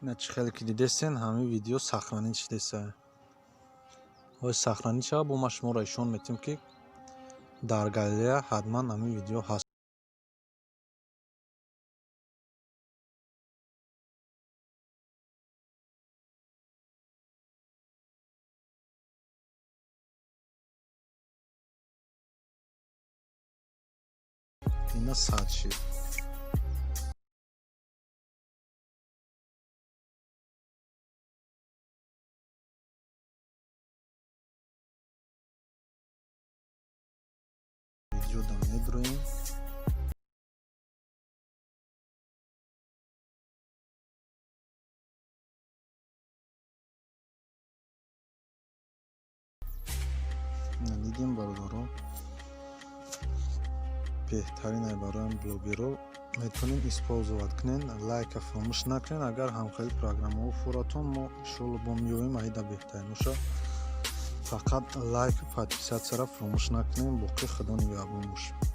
Ина, чӣ хеле ки дидестен, ҳамин видео сохранить шидеста. Ҳои, сохранить шава, бо ма шуморо ишон метиҳем, ки дар галерея ҳатман ҳамин видео ҳаст. Ина, 100 шид. Видеода медроем. Ина, дидем, бародаро, беҳтаринай барои блогерро метавонем использовать кунем. Лайка фаромӯш накунед. Агар ҳамхели программаҳо фуратон, мо иншоалло бо меёвем аида беҳтарин. Фақат лайку подписаться ра фаромӯш накунем. Боқӣ Худо нигаҳбон бошед.